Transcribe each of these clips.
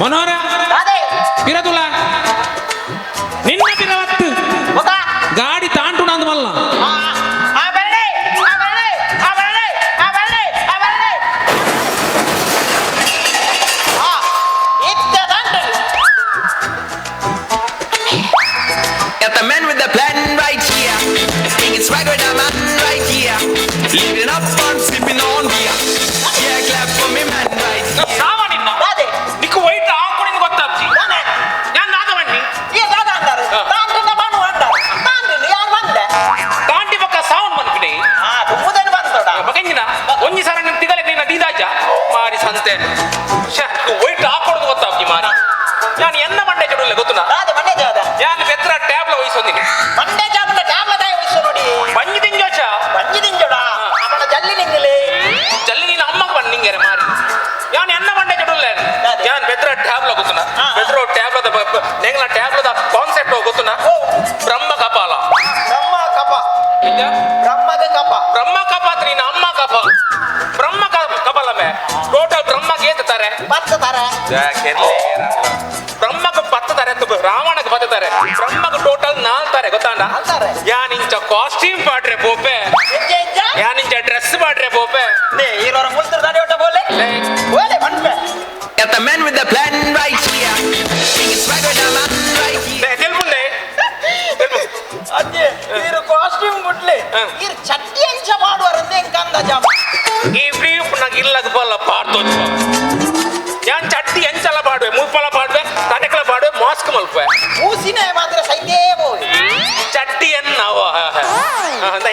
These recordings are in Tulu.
ಮನೋಹರ ಪಿರದುಲ ನಿನ್ನ ಪಿರವತ್ತು ಗಾಡಿ ತಾಂಟು ನಂದು ಮಲ್ಲ. Got the man with the plan right here. Bringing swagger, the man right here. Living up on sipping on beer. Yeah, clap for me, man, right here. ಸಾವ ನಿನ್ನ ನಿಕ್ಕು ವೈಟ್ ಹಾಕೊಂಡು ಗೊತ್ತಾಗ್ತಿ ഞാൻ ನಾಗವಣ್ಣಿ. ತಾಂಡಿ ಪಕ್ಕ ಸಾವನ್ ಮನ್ಪಿನಿ ಮಗಂಜಿನ ಒಂಜಿ ಸರ ನಿನ್ ತಿಗಲೆ ನಿನ್ನ ದೀದಾಜ ಮಾರಿ ಸಂತೆ ವೈಟ್ ಹಾಕೊಡೋದು ಗೊತ್ತಾಗ್ತಿ ಮಾರಿ. ನಾನು ಎನ್ನ ಮಂಡೆ ಚಡುಲ್ಲ ಗೊತ್ತುನಾ? ಯಾನ್ ಬೆತ್ರ ಟ್ಯಾಬ್ಲ ವಹಿಸೊಂದಿನಿ. ಬಂಜಿ ತಿಂಜೋಚ. ಜಲ್ಲಿ ನೀನು ಅಮ್ಮಗ ಬಣ್ಣ ನಿಂಗೆರೆ ಮಾರಿ. ಯಾನ್ ಎನ್ನ ಮಂಡೆ ಚಡುಲ್ಲ. ಯಾನ್ ಬೆದ್ರ ಟ್ಯಾಬ್ಲ ಗೊತ್ತುನಾ? ಬೆದ್ರ ಟ್ಯಾಬ್ಲದ ನೆಂಗ್ಲ ಟ್ಯಾಬ್ಲದ ಕಾನ್ಸೆಪ್ಟ್ ಗೊತ್ತುನಾ? ಬ್ರಹ್ಮ ಕಪಾಲ. ಎಂಜ? ಬ್ರಹ್ಮ ಕಪಾತ್ ನೀನು ಅಮ್ಮ ಕಪ ಬ್ರಹ್ಮ ಕಪಾಲಮೆ ಟೋಟಲ್ ಬ್ರಹ್ಮಕ್ಕೆ ಏತ್ ತಾರೆ? ಬ್ರಹ್ಮಕ್ಕೆ ಪತ್ತು ತಾರೆ, ರಾವಣಕ್ಕೆ ಪತ್ತು ತಾರೆ, ಬ್ರಹ್ಮಕ್ಕೆ ಟೋಟಲ್ ನಾಲ್ ತಾರೆ ಗೊತ್ತಾಂಡ? ನಾಲ್ ತಾರೆ. ಯಾನಿಂಚ ಕಾಸ್ಟ್ಯೂಮ್ ಪಾಡ್ರೆ ಪೋಪೆ, ಯಾನಿಂಚ ಡ್ರೆಸ್ ಪಾಡ್ರೆ ಪೋಪೆ. Got the man with the plan right here. Bringing swagger, the man right here. ತೆಲ್ಪುಂಡೆ. ಅಜ್ಜಿ ಈರು ಕಾಸ್ಟ್ಯೂಮ್ ಗುಡ್ಲೆ. ಈರು ಚಟ್ಟಿ ಅಂಚ ಮಾಡುವರಂತೆ ಎಂಕಂದ ಜಾಮ. ಈ ಫ್ರೀ ನಂಗೆ ಇಲ್ಲದ ಬಲ್ಲ ಪಾಡ್ತೊಚ್ಚ. ಯಾನ್ ಚಟ್ಟಿ ಎಂಚಲ ಪಾಡುವೆ, ಮುಲ್ಪಲ ಪಾಡುವೆ, ತಡೆಕಲ ಪಾಡುವೆ, ಮಾಸ್ಕ್ ಮಲ್ಪೆ. ಮೂಸಿನ ಮಾತ್ರ ಸೈತೇ ಬೋಯ್. ಚಟ್ಟಿ ಎನ್ನ ಅವ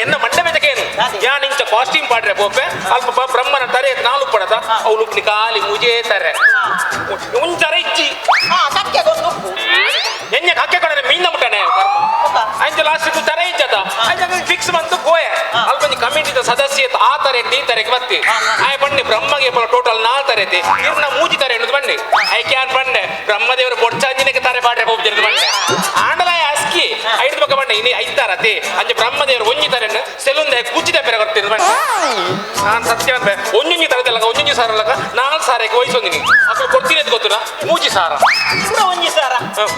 ಎನ್ನ ಮಂಡೆ ಮೆತಕೇನು. ಯಾನ್ ಇಂಚ ಕಾಸ್ಟ್ಯೂಮ್ ಪಾಡ್ರೆ ಪೋಪೆ ಅಲ್ಪ ಬ್ರಹ್ಮನ ತರೆ ನಾಲು ಪಡತ ಅವಳು ಖಾಲಿ ಮುಜೇ ತಾರೆ ಉಂಚರ ಇಚ್ಚಿ. ಹಾ ಕಕ್ಕೆ ಗೊಂದು ಉಪ್ಪು. ಎಣ್ಣೆ ಕಕ್ಕೆ ಕೊಡನೆ ಮೀನ ಮುಟ್ಟನೆ ಕರ್ಮ. ಅಂಚ ಲಾಸ್ಟ್ ತರ ಇಚ್ಚತ ಅಂಚ ಫಿಕ್ಸ್ ಬಂತು ಗೋಯೆ. ಅಲ್ಪ ಒಂಜಿ ಕಮಿಟಿದ ಸದಸ್ಯ ಆ ತರ ಈ ತರೆಗೆ ಬತ್ತಿ ಆಯ್ ಬನ್ನಿ ಬ್ರಹ್ಮಗೆ ಟೋಟಲ್ ನಾಲ್ ತರ ಐತಿ, ಇರ್ನ ಮೂಜಿ ತರ ಎನ್ನುದು ಬನ್ನಿ. I can ಬಂಡೆ ಬ್ರಹ್ಮದೇವರು ಬೊಡ್ಚಾಂಜಿನಕ್ಕೆ ತಾರೆ ಪಾಡ್ರೆ ಪೋಪು ಬಂಡೆ ಆಂಡಲ ಅಸ್ಕಿ ಐದು ಪಕ್ಕ ಬಂಡೆ ಇನಿ ಐದು ತರ ಅತಿ ಅಂಚ ಬ್ರಹ್ಮದೇವರು ಒಂಜಿ ತರೆಯನ್ನು ಸೆಲುಂದೆ ಕುಚ್ಚಿದ ಪೆರ ಕೊಡ್ತೀನಿ ಬಂಡೆ. ನಾನು ಸತ್ಯ ಅಂದ್ರೆ ಒಂಜೊಂಜಿ ತರದಲ್ಲ ಒಂಜೊಂಜಿ ಸಾರ ಅಲ್ಲಕ ನಾಲ್ ಸಾರಕ್ಕೆ ವಹಿಸೊಂದಿನಿ ಅప్పుడు ಕೊಡ್ತೀನಿ ಅದು ಗೊತ್ತುನಾ ಮೂಜಿ ಸಾರ. ಪೂರ ಒಂಜಿ ಸಾರ.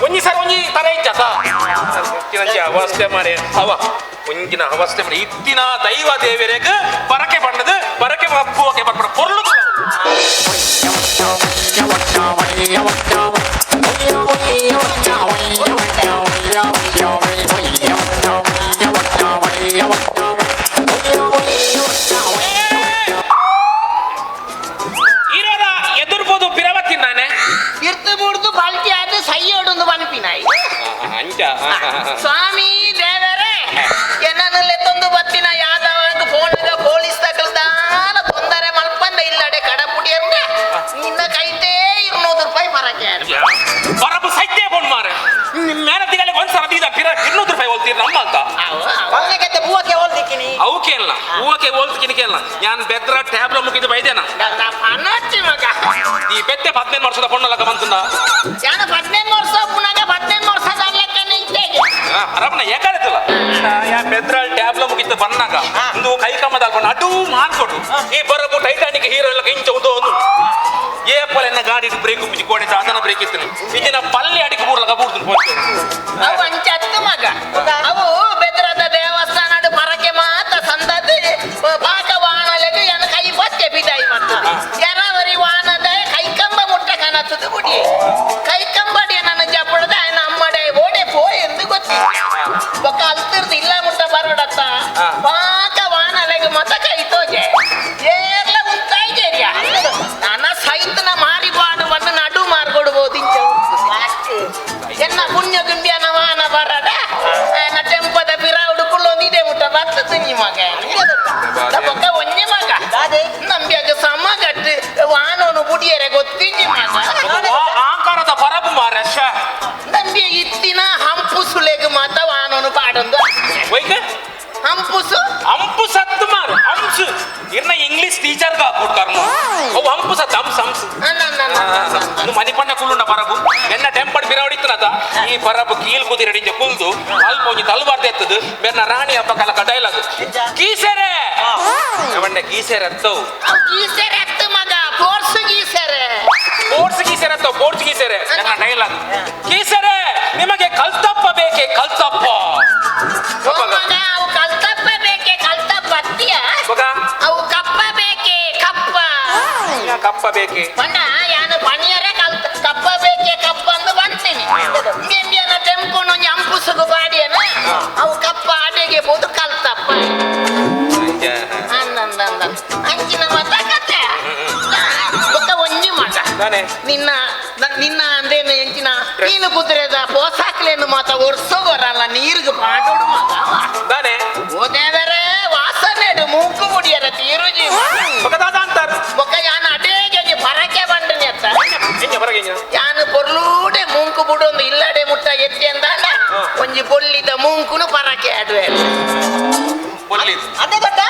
ಒಂಜಿ ಸಾರ ಒಂಜಿ ತರ ಇಜ್ಜತ ಒಂಜಿ ಅವಸ್ಥೆ ಮಾರೆ ಅವ ಒಂಜಿನ ಅವಸ್ಥೆ ಮಾರೆ ಇತ್ತಿನ ದೈವ ದೇವರೆಗ್ ಪರಕೆ ಬಣ್ಣದ ಪರಕೆ ಪೂವಕೆ ಬರ್ಪಡ ಪೊರ್ಲು. ಇರೋದ ಎದುರ್ಬೋದು ಪಿರವತ್ತಿ ನಾನೆ. ಇರ್ತು ಬುಡ್ದು ಬಲ್ಟಿ ಆದ್ ಸೈಯೋಡೊಂದು ಪನ್ಪಿನಾಯಿ. ಅಂಚ. ಸ್ವಾಮಿ ದೇವರೇ ಎನ್ನನ್ನು ಲೆತ್ತೊಂದು ಬತ್ತಿನ ಯಾದವಂಗ್ ಫೋನ್ಗ ಪೊಲೀಸ್ ತಕಲ್ ದಾನ ತೊಂದರೆ ಮಲ್ಪಂದ ಇಲ್ಲಡೆ ಕಡಪುಡಿಯಂದ ನಿನ್ನ ಕೈತೇ 200 ರೂಪಾಯಿ ಪರಕೆ. ಪರಬು ಸೈತೆ ಫೋನ್ ಮಾರೆ ಮೇನ ತಿಂಗಳಿಗೆ ಒಂದ್ಸಲ ದೀದ ಪಿರ 200 ರೂಪಾಯಿ ಹೋಲ್ತೀರಿ ನಮ್ಮ ಅಂತ. ಕಲ್ಲೆಗತ್ತೆ ಬೂವಕ್ಕೆ ಹೋಲ್ದಿಕ್ಕಿನಿ. ಅವಕ್ಕೇನಲ್ಲ ಹೂವಕ್ಕೆ ಹೋಲ್ತಿಕಿನಿಕೇನಲ್ಲ ಯಾನ್ ಬೆದ್ರ ಟ್ಯಾಬ್ಲ ಮುಗಿದು ಬೈದೇನ. ಪನಚ್ಚಿ ಮಗ. ಈ ಪೆತ್ತೆ 15 ವರ್ಷದ ಪೊಣ್ಣಲಕ ಬಂತಂದ. ಯಾನ 15 ವರ್ಷ ಪುನಗ 15 ವರ್ಷ ಲೆಕ್ಕನೆ ಇತ್ತೇಗೆ. ಅರಬ್ನ ಏಕಾರತ್ತಲ್ಲ ಯಾ ಬೆದ್ರ ಟ್ಯಾಬ್ಲ ಮುಗಿತು ಬನ್ನಾಗ ಒಂದು ಕೈ ಕಮ್ಮದ ಅಡು ಮಾರ್ಕೊಟ್ಟು ಈ ಬರಬು ಟೈಟಾನಿಕ್ ಹೀರೋ ಎಲ್ಲ ಇಂಚ ಉದೋ ಒಂದು ಏ ಪಲೆನ್ನ ಗಾಡಿ ಬ್ರೇಕ್ ಉಪ್ಪಿಸಿ ಕೋಡೆ ಸಾಧನ ಬ್ರೇಕ್ ಇತ್ತು ಇಜಿನ ಪಲ್ಲೆ ಅಡಿಗೆ ಬೂರ್ಲಕ ಬೂರ್ದು. ಅವು ಅಂಚತ್ತು ಮಗ. ಅವು ಬೆದ್ರದ ದೇವಸ್ಥಾನ ಪರಕೆ ಮಾತ ಸಂದತಿ ಪಾಕ ವಾಣಲೆಗೆ ಎನ ಕೈ ಬತ್ತೆ ಬಿದಾಯಿ ಮಾಡ್ತದೆ ಯಾರಾವರಿ ವಾಣದ ಕೈ ಕಂಬ ಮುಟ್ಟ ಕನತ್ತದು ಗುಡಿ ಕೈ ಕಂಬಡಿ ನನ್ನ ಜಪ್ಪಡದ ఆయన ಅಮ್ಮಡೆ ಓಡೆ ಪೋ ಎಂದು ಗೊತ್ತಿತ್ತು ಒಕ್ಕ ಅಲ್ತಿರ್ದು ಇಲ್ಲ ಮುಟ್ಟ ಬರೋಡತ್ತ. ಪಾಕ ವಾಣಲೆಗೆ ಮತ ಕೈ ತೋಜೆ ಏರ್ಲ ಉಂತಾಯ್ಜೇರಿಯ ನನ್ನ ಸೈತನ ಮಾರಿ ಬಾಡು ಬಂದು ನಡು ಮಾರ್ಕೊಡ್ಬೋದು ಇಂಚ ಎನ್ನ ಪುಣ್ಯ ಗುಂಬಿಯನ ವಾನ ಬರಡ ಎನ್ನ ಟೆಂಪದ ಪಿರಾವುಡು ಕುಳ್ಳೊಂದು ಇದೆ ಮುಟ್ಟ ಬತ್ತು ತಿನ್ನಿ ಮಗ ಪಕ್ಕ ಒಂಜಿ ಮಗ ನಂಬಿಯಾಗ ಸಮಗಟ್ಟು ವಾನೋನು ಬುಡಿಯರೆ ಗೊತ್ತಿಂಜಿ ಮಗ. ಆಕಾರದ ಪರಬು ಮಾರಶ. ನಂಬಿಯ ಇತ್ತಿನ ಹಂಪು ಸುಲೆಗ್ ಮಾತ ವಾನೋನು ಪಾಡೊಂದು. ವೈಕ ಹಂಪುಸು. ಅಂಪು ಸತ್ತು ಮಾರು ಅಂಸು ಇರ್ನ ಇಂಗ್ಲಿಷ್ ಟೀಚರ್ గా ಕೊಡ್ತಾರ ಅವು ಅಂಪು ಸತ್ತು ಅಂಸು ಅಂಸು. నువ్వు మణిపన్న కుళ్ళున్న పరబు ఎన్న టెంపర్ ಬಿರವಡಿತ್ತನತ ಈ ಪರಬು ಕೀಲ್ ಕುದಿರಡಿಂಜ ಕುಲ್ದು ಅಲ್ಪ ಒಂಜಿ ತಲ್ವಾರ್ದ ಎತ್ತದು ಬೆನ್ನ ರಾಣಿ ಹಬ್ಬ ಕಲಕ ಡೈಲಾಗ್ ಗೀಸೆರೆ ಅವಣ್ಣ ಗೀಸೆರೆ ಎತ್ತವು. ಅವು ಗೀಸೆರೆ ಎತ್ತು ಮಗ, ಪೋರ್ಸು ಗೀಸೆರೆ. ಪೋರ್ಚುಗೀಸೆರೆ ಎತ್ತವು, ಪೋರ್ಚುಗೀಸೆರೆ. ಕಪ್ಪ ಬೇಕೆ ಪಂಡ ಯಾನು ಪಣಿಯರೇ ಕಲ್ತ ಕಪ್ಪ ಬೇಕೆ ಕಪ್ಪ ಅಂದು ಬಂತೀನಿ ಇಂಬಿಯನ ಟೆಂಪುನು ಒಂಜಿ ಅಂಪುಸುಗು ಬಾಡಿಯನ ಅವು ಕಪ್ಪ ಅಡೆಗೆ ಬೋದು ಕಲ್ತಪ್ಪ ಅಂದಂದ ಅಂಚಿನ ಮತ ಕತೆ ಬೊಕ್ಕ ಒಂಜಿ ಮಗ ನಾನೇ ನಿನ್ನ ನಿನ್ನ ಅಂದೇನು ಎಂಚಿನ ನೀನು ಕುದುರೆದ ಪೋಸಾಕ್ಲೇನು ಮಾತ ಒರ್ಸೋಗರಲ್ಲ ನೀರಿಗೆ ಪಾಡೋಡು ಮಗ ದಾನೆ ಓದೇವರೇ ವಾಸನೆಡು ಮೂಕು ಮುಡಿಯರ ತೀರುಜಿ ಬೊಕ್ಕ ದಾದ ಅಂತಾರ ಬೊಕ್ಕ ಯಾನ ಅಡೇಗೆ ಪರಕೆ ಬಂಡನೆ ಅತ್ತ ಎಂಜ ಬರಗೆ ಯಾನು ಪೊರ್ಲೂಡೆ ಮೂಂಕು ಬುಡೊಂದು ಇಲ್ಲಡೆ ಮುಟ್ಟ ಎತ್ತಿ ಅಂದಾಂಡ ಒಂಜಿ ಬೊಲ್ಲಿದ ಮೂಂಕುನು ಪರಕೆ ಆಡುವೆ ಬೊಲ್ಲಿ ಅದೇ ದೊಡ್ಡ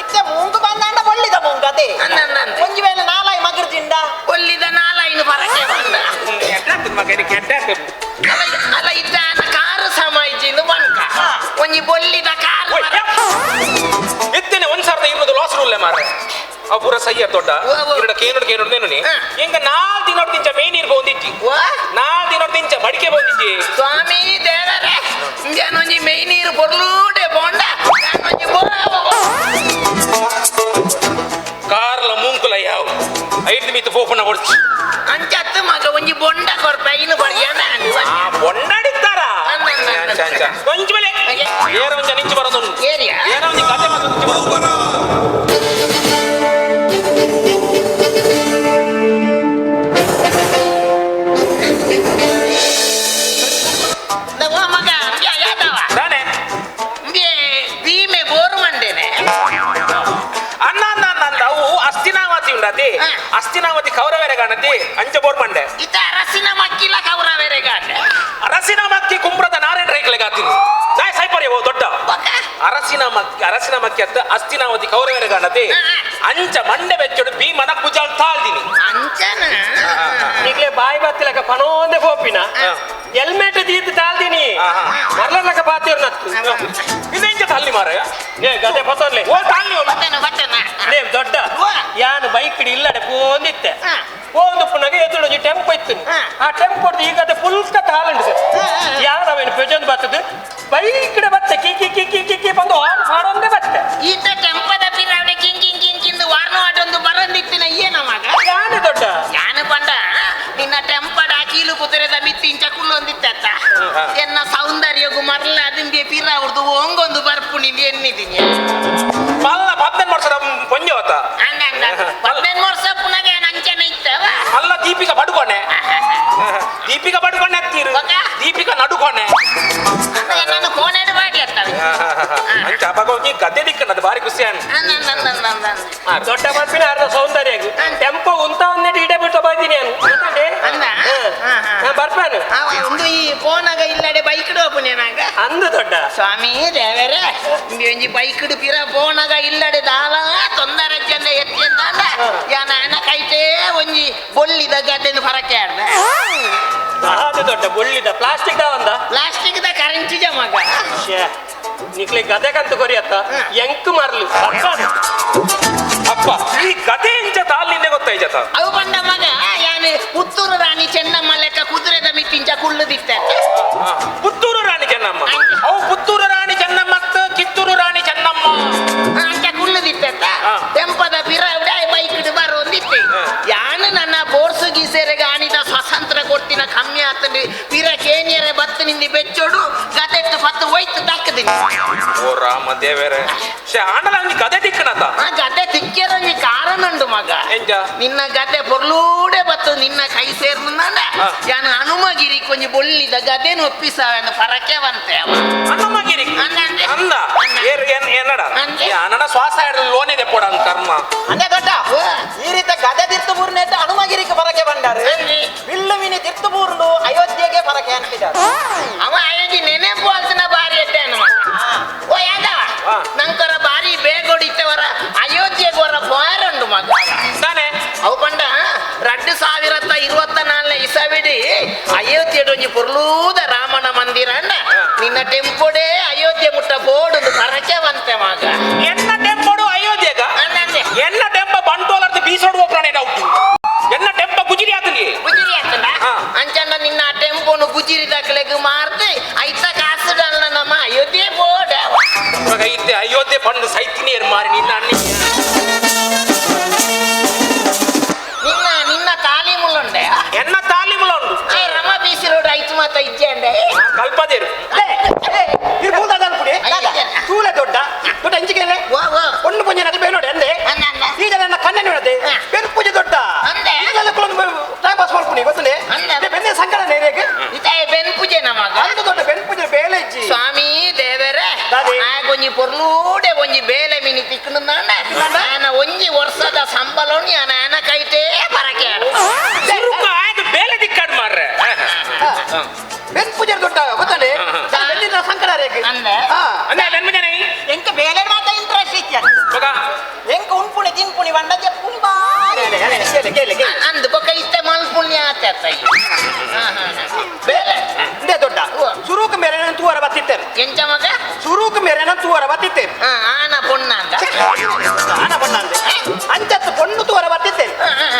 ಇತ್ತೆ ಮೂಂಕು ಬಂದಾಂಡ ಬೊಳ್ಳಿದ ಮೂಂಕು ಅದೇ ಅಂದಂದಂದೆ. ಒಂಜಿ ವೇಳೆ ನಾಲಾಯಿ ಮಗರು ತಿಂಡ ಬೊಲ್ಲಿದ ನಾಲೈನು ಪರಕೆ ಬಂದ ಕೆಟ್ಟ ಮಗ ಇದು ಕೆಟ್ಟ ಅಲ್ಲ ಅಲ್ಲ ಇದ್ದಾನ ಕಾರು ಸಮಾಯಿಜಿಂದು ಬಂಕ ಒಂಜಿ ಬೊಲ್ಲಿದ ಕಾರು ಎತ್ತೇನೆ 1200 ಲಾಸ್ ರೂಲ್ಲೆ ಮಾರ್ರೆ ಅವು ಪೂರ ಸಯ್ಯ ದೊಡ್ಡ ವ, ವ. ಇರಡ ಕೇನೋಡು ಕೇನೋಡು ನೇನು ಹಾ. ಎಂಗ ನಾಲ್ ದಿನೋಡು ತಿಂಚ ಮೇನ್ ನೀರು ಬಂದಿಜ್ಜಿ ವಾ ನಾಲ್ ದಿನೋಡು ತಿಂಚ ಮಡಿಕೆ ಬಂದಿಜ್ಜಿ ಸ್ವಾಮಿ ದೇವರೇ ಇಂಜನೊಂಜಿ ಮೇಯ್ ನೀರು ಪೊರ್ಲೂಡೆ ಬೋಂಡ ನಾನೊಂಜಿ ಬೋ ಕಾರ್ಲ ಮೂಂಕುಲ ಯಾವ ಐದು ಮೀತು ಫೋಪನ ಕೊಡ್ಚಿ ಅಂಚತ್ತು ಮಗ ಒಂಜಿ ಬೊಂಡ ಕೊರ್ಪ ಇನ್ನು ಬಡಿಯಾನ ಆ ಬೊಂಡಾಡಿತ್ತಾರ ಅನ್ನ, ಅನ್ನ, ಅನ್ನ. ಕೊಂಚ ಮೇಲೆ ಏರ ಒಂಜ ನಿಂಚು ಬರೋದು ಏರಿಯಾ? ಏರ ಒಂಜಿ ಕತೆ ಮಾತ್ರ ನಿಂಚು ಬರೋದು ಮಗ ಯಾದವ ತಾನೆ ಭೀಮೆ ಬೋರು ಮಂಡೇನೆ ಅನ್ನ ಅನ್ನ ಅನ್ನ ಅಂದ ಅವು ಅಸ್ತಿನಾವತಿ ಉಂಡತಿ ಹಾ. ಅಸ್ತಿನಾವತಿ ಕೌರವೇರೆ ಕಾಣತಿ ಅಂಚ ಬೋರ್ ಮಂಡೆ ಇತ ಅರಸಿನ ಮಕ್ಕಿಲ ಕೌರವೇರೆ ಗಾಂಡೆ ಅರಸಿನ ಮಕ್ಕಿ ಕುಂಬ್ರದ ನಾರಾಯಣ ರೈಕ್ಲೆಗೆ ಆತೀನಿ ನಾಯ್ ಸೈಪರಿ ಓ ದೊಡ್ಡ ಬೊಕ ಅರಸಿನ ಮಕ್ಕಿ ಅರಸಿನ ಮಕ್ಕಿ ಅತ್ತ ಅಸ್ತಿನಾವತಿ ಕೌರವೇರೆ ಕಾಣತಿ ಹಾ. ಅಂಚ ಮಂಡೆ ಬೆಚ್ಚಡು ಭೀಮನ ಕುಜಾಲ್ ತಾಳ್ದಿನಿ ಅಂಚನ ಈಗಲೇ ಬಾಯಿ ಬತ್ತಿಲಕ ಪನೋಂದೆ ಪೋಪಿನ ಹಾ. ಹೆಲ್ಮೆಟ್ ದೀತ್ ತಾಳ್ದಿನಿ ಹಾ, ಹಾ. ಮರ್ಲಕ ಬಾತಿರ್ ನತ್ತು ಇದು ಎಂಚ ತಲ್ಲಿ ಮಾರಾಯ ಏ ಗದೆ ಪಸರ್ಲೆ ಓ ತಾಳ್ನಿ ಓ ಬಟ್ಟನ ಬಟ್ಟನ ಲೇ ದೊಡ್ಡ ವಾ. ಯಾನು ಬೈಕ್ ಇಲ್ಲಡೆ ಪೋಂದಿತ್ತೆ ಹಾ. ಪೋಂದು ಪುನಗ ಎದುರು ಒಂಜಿ ಟೆಂಪೋ ಇತ್ತು ಹಾ. ಆ ಟೆಂಪೋ ಈಗ ಅದೇ ಫುಲ್ಕ ತಾಳಂಡು ಸರ್ ಹಾ, ಹಾ. ಯಾರು ಅವೇನು ಪೆಜೊಂದು ಬರ್ತದೆ ಬೈಕ್ ಬತ್ತೆ ಕಿ ಕಿ ಕಿ ಕಿ ಕಿ ಕಿ ಬಂದು ಆನ್ ಫಾಡೊಂದೇ ಬತ್ತೆ ಈತ ಟೆಂಪದ ಪಿರಾವಡೆ ಕಿಂಗ್ ಕಿಂಗ್ ಕಿಂಗ್ ಕಿಂದು ವಾರ್ನ ಆಟೊಂದು ಬರಂದಿತ್ತಿನ ಏನ ಮಗ ಯಾನು ದೊಡ್ಡ ಯಾನು ಪಂಡ ನಿನ್ನ ಟೆಂಪಡ ಕೀಲು ಕುದುರೆದ ಮಿತ್ತಿಂಚ ಕುಲ್ಲೊಂದಿತ್ತ ಎನ್ನ ಸೌಂದರ್ಯಗು ಮರಲ ಅದಿಂಬೆ ಪಿರ ಅವ್ರದ್ದು ಒಂಗೊಂದು ಬರ್ಪು ನಿಂದು ಎನ್ನಿದ್ದೀನಿ ಮಲ್ಲ ಪದ್ದನ್ ಮಾಡ್ಸದ ಪೊಂಜವತ ಅಂದ ಅಂದ ಪದ್ನೆನ್ ವರ್ಷ ಪುನಗ ಅಂಚನೆ ಇತ್ತವ ಅಲ್ಲ ದೀಪಿಕಾ ಪಡುಕೊನೆ ದೀಪಿಕಾ ಪಡುಕೊನೆ ಹತ್ತೀರು ಬೊಕ? ದೀಪಿಕಾ ನಡುಕೊನೆ ಅಂದ್ರೆ ನಾನು ಕೋಣೆಡು ಮಾಡಿ ಅತ್ತವೆ ಅಂಚ ಅಪ್ಪ ಹೋಗಿ ಗದ್ದೆ ದಿಕ್ಕನದು ಬಾರಿ ಖುಷಿ ಅಣ್ಣ ಅಂದ ದೊಡ್ಡ ಬರ್ಪಿನ ಅರ್ಧ ಸೌಂದರ್ಯ ಟೆಂಪೋ ಉಂತ ಒಂದೇ ಇಡೆ ಬಿಟ್ಟು ಬಂದಿನಿ ನಾನು ಗೊತ್ತಂಡೆ? ಅಂದ? ಹಾ. ಹಾ, ಹಾ. ನಾ ಬರ್ಪಾನು ಒಂದು ಈ ಫೋನಾಗ ಇಲ್ಲಡೆ ಬೈಕ್ ಓಪನೇನಾಗ ಅಂದು ದೊಡ್ಡ ಸ್ವಾಮಿ ದೇವರೇ ಒಂಜಿ ಬೈಕ್ ಪಿರ ಫೋನಾಗ ಇಲ್ಲಡೆ ದಾಲ ತೊಂದರೆ ಜನ ಎತ್ತಿ ಯಾನ ಹಣ ಕೈಟೇ ಒಂಜಿ ಬೊಲ್ಲಿದ ಗದ್ದೆನ ಫರಕೆ ಆಡ್ದ ಅದು ದೊಡ್ಡ ಬೊಳ್ಳಿದ ಪ್ಲಾಸ್ಟಿಕ್ the ಒಂದ ಪ್ಲಾಸ್ಟಿಕ್ the ಕರೆಂಚಿಜ ಮಗ ಶ್ಯೇ ನಿಕ್ಲೆ ಗದೆ ಕಂತು ಕೊರಿಯತ್ತ ಎಂಕ್ ಮರ್ಲು ಬರ್ಪಾನು. ಅಪ್ಪ ಈ ಗದೆ ಎಂಚ ತಾಲ್ ನಿನ್ನೆ ಗೊತ್ತಾಯ್ತ ಅವು ಬಂದ ಮಗ ಯಾನು ಪುತ್ತೂರು ರಾಣಿ ಚೆನ್ನಮ್ಮ ಲೆಕ್ಕ ಕುದುರೆದ ಮಿತ್ತಿಂಚ ಕುಳ್ಳುದಿತ್ತ ಪುತ್ತೂರು ರಾಣಿ ಚೆನ್ನಮ್ಮ ಅವು ಪುತ್ತೂರು ರಾಣಿ ಚೆನ್ನಮ್ಮ ಕಿತ್ತೂರು ರಾಣಿ ಚೆನ್ನಮ್ಮ ಅಂಚ ಕುಳ್ಳುದಿತ್ತ ಹಾ. ಟೆಂಪದ ಪಿರ ಬೈಕ್ ಬರೋಂದಿತ್ತೆ ಹಾ. ಯಾನು ನನ್ನ ಬೋರ್ಸು ಗೀಸೆರೆಗೆ ಆಣಿದ ಸ್ವತಂತ್ರ ಕೊಡ್ತಿನ ಕಮ್ಮಿ ಆತಂಡಿ ಪಿರ ಕೇನಿಯರೆ ಬತ್ತು ನಿಂದಿ ಬೆಚ್ಚೋಡು ಗದೆತ್ತು ಪತ್ತು ಹೋಯ್ತು ದಕ್ಕದಿನಿ ಓ ರಾಮ ದೇವರೇ ಶೇ ಆಂಡಲ ಒಂಜಿ ಗದೆ ದಿಕ್ಕನತ ಆ ಗದ್ದೆ ತಿಕ್ಕೆರೊಂಜಿ ಕಾರಣುಂಡು ಮಗ ಎಂಚ ನಿನ್ನ ಗದ್ದೆ ಪೊರ್ಲೂಡೆ ಬತ್ತು ನಿನ್ನ ಕೈ ಸೇರ್ನ ಹಾ. ಯಾನು ಹನುಮಗಿರಿ ಕೊಂಜಿ ಬೊಳ್ಳಿದ ಗದೆನು ಒಪ್ಪಿಸ ಫರಕೆ ಬಂತೆ ಅವ ಹನುಮಗಿರಿ ಅಂದ, ಅಂದೆ. ಅಂದ ಅಂದ. ಏರು ಏನ್ ಏನಡ ಅಂದೆ. ಈ ಅನಡ ಶ್ವಾಸ ಹಿಡಿದು ಲೋನಿದೆ ಪೋಡ ಅಂದ್ ಕರ್ಮ ಅದೇ ದೊಡ್ಡ ಈ ರೀತಿ ಗದೆ ತಿರ್ತುಬೂರ್ನೆಟ್ಟು ಹನುಮಗಿರಿಗೆ ಬರಕೆ ಬಂದಾರೆ ಅಂದೆ. ಬಿಲ್ಲು ಮಿನಿ ತಿರ್ತುಬೂರ್ನು ಅಯೋಧ್ಯೆಗೆ ಬರಕೆ ಅಂತಿದ್ದಾರೆ ಅವ ಆಯೋಜಿ ನೆನೆಪು ಅಲ್ಸಿನ ಬಾರಿ ಎಟ್ಟೆ ಮಗ ಓ ಯಾದವ ಹಾ. ನಂಕರ ಬಾರಿ ಬೇಗೊಡಿತ್ತವರ ಅಯೋಧ್ಯೆಗೋರ ಬಾರುಂಡು ಮಗ ತಾನೆ ಅವು ಪಂಡ 2024ನೇ ಇಸವಿಡಿ ಅಯೋಧ್ಯೆಡೊಂಜಿ ಪೊರ್ಲೂದ ರಾಮನ ಮಂದಿರ ಅಂಡ ನಿನ್ನ ಟೆಂಪೋಡೆ ಅಯೋಧ್ಯೆ ಮುಟ್ಟ ಬೋಡೊಂದು ಪರಕೆ ಬಂತೆ ಮಗ ಎನ್ನ ಟೆಂಪೋಡು ಅಯೋಧ್ಯೆಗ ಅಂದಂದೆ ಎನ್ನ ಟೆಂಪ ಬಂಟೋಲರ್ದು ಬೀಸೋಡುವ ಪ್ರಾಣಿ ಡೌಟ್ ಎನ್ನ ಟೆಂಪ ಗುಜಿರಿ ಆತನಿಗೆ ಗುಜಿರಿ ಆತಂಡ ಹಾ. ಅಂಚಂಡ ನಿನ್ನ ಆ ಟೆಂಪೋನು ಗುಜಿರಿ ದಾಖಲೆಗೆ ಮಾರ್ದು ಐತ ಕಾಸು ಡಲ್ಲ ನಮ್ಮ ಅಯೋಧ್ಯೆ ಬೋಡ ಇವಾಗ ಇತ್ತೆ ಅಯೋಧ್ಯೆ ಪಂಡು ಸೈತಿನಿ ಏರ್ ಮಾರಿ ನಿನ್ನ ಅಣ್ಣಿ ಕಲ್ಪದೇರು ತೂಲೆ ದೊಡ್ಡ ದೊಡ್ಡ ಅಂಚಿಕೆಲೆ ಒಂದು ಪೂಜೆ ನಗಲು ಬೇನೋಡೆ ಅಂದೆ ಈಗ ನನ್ನ ಕಣ್ಣೆ ನೋಡದೆ ಬೆನ್ ಪೂಜೆ ದೊಡ್ಡ ಟೈಮ್ ಪಾಸ್ ಮಾಡ್ಕೊಂಡು ಗೊತ್ತಲೇ ಬೆನ್ನೆ ಸಂಕಟ ನೇರೇಗೆ ಬೆನ್ ಪೂಜೆ ನಮಗ ಅಂತ ದೊಡ್ಡ ಬೆನ್ ಪೂಜೆ ಬೇಲೆ ಇಜ್ಜಿ ಸ್ವಾಮಿ ದೇವರೇ ಒಂಜಿ ಪೊರ್ಲೂಡೆ ಒಂಜಿ ಬೇಲೆ ಮಿನಿ ತಿಕ್ಕುಂದಾಂಡ ಆನ ಒಂಜಿ ವರ್ಷದ ಸಂಬಳೋಣಿ ಆನ ಆನ ಕೈಟೇ ಪರಕೆ ಬೇಲೆ ದಿಕ್ಕಾಡ್ ಮಾರ್ರೆ ಬೆನ್ ಪೂಜೆ ದೊಡ್ಡ ಗೊತ್ತಲೇ ಬೆನ್ನಿನ ಸಂಕಟ ರೇಖೆ ಅಂದೆ ಅಂದೆ ಬೆನ್ ಪೂಜೆ ಎಂಕ ಬೇಲೆ ಮಾತ ಇಂಟ್ರೆಸ್ಟ್ ಇತ್ಯ ಎಂಕ ಉಣ್ಪುಣಿ ತಿನ್ಪುಣಿ వండ చెప్పుని ಬಾ ಅಂದ್ ಬೊಕ ಇತ್ತೆ ಮಲ್ಪುಣ್ಯ ಆತ ಬೇಲೆ ಇಂದೇ ದೊಡ್ಡ ಸುರೂಕ್ ಮೇರೆ ತೂವರ ಬತ್ತಿತ್ತೇನೆ ಎಂಚ ಮಗ ಸುರೂಕ್ ಮೇರೆ ತೂವರ ಬತ್ತಿತ್ತೇನೆ ಆನ ಪೊಣ್ಣ ಅಂತ ಆನ ಪೊಣ್ಣ ಅಂದೆ ಅಂಚತ್ತು ಪೊಣ್ಣು ತೂವರ ಬತ್ತಿತ್ತೇನೆ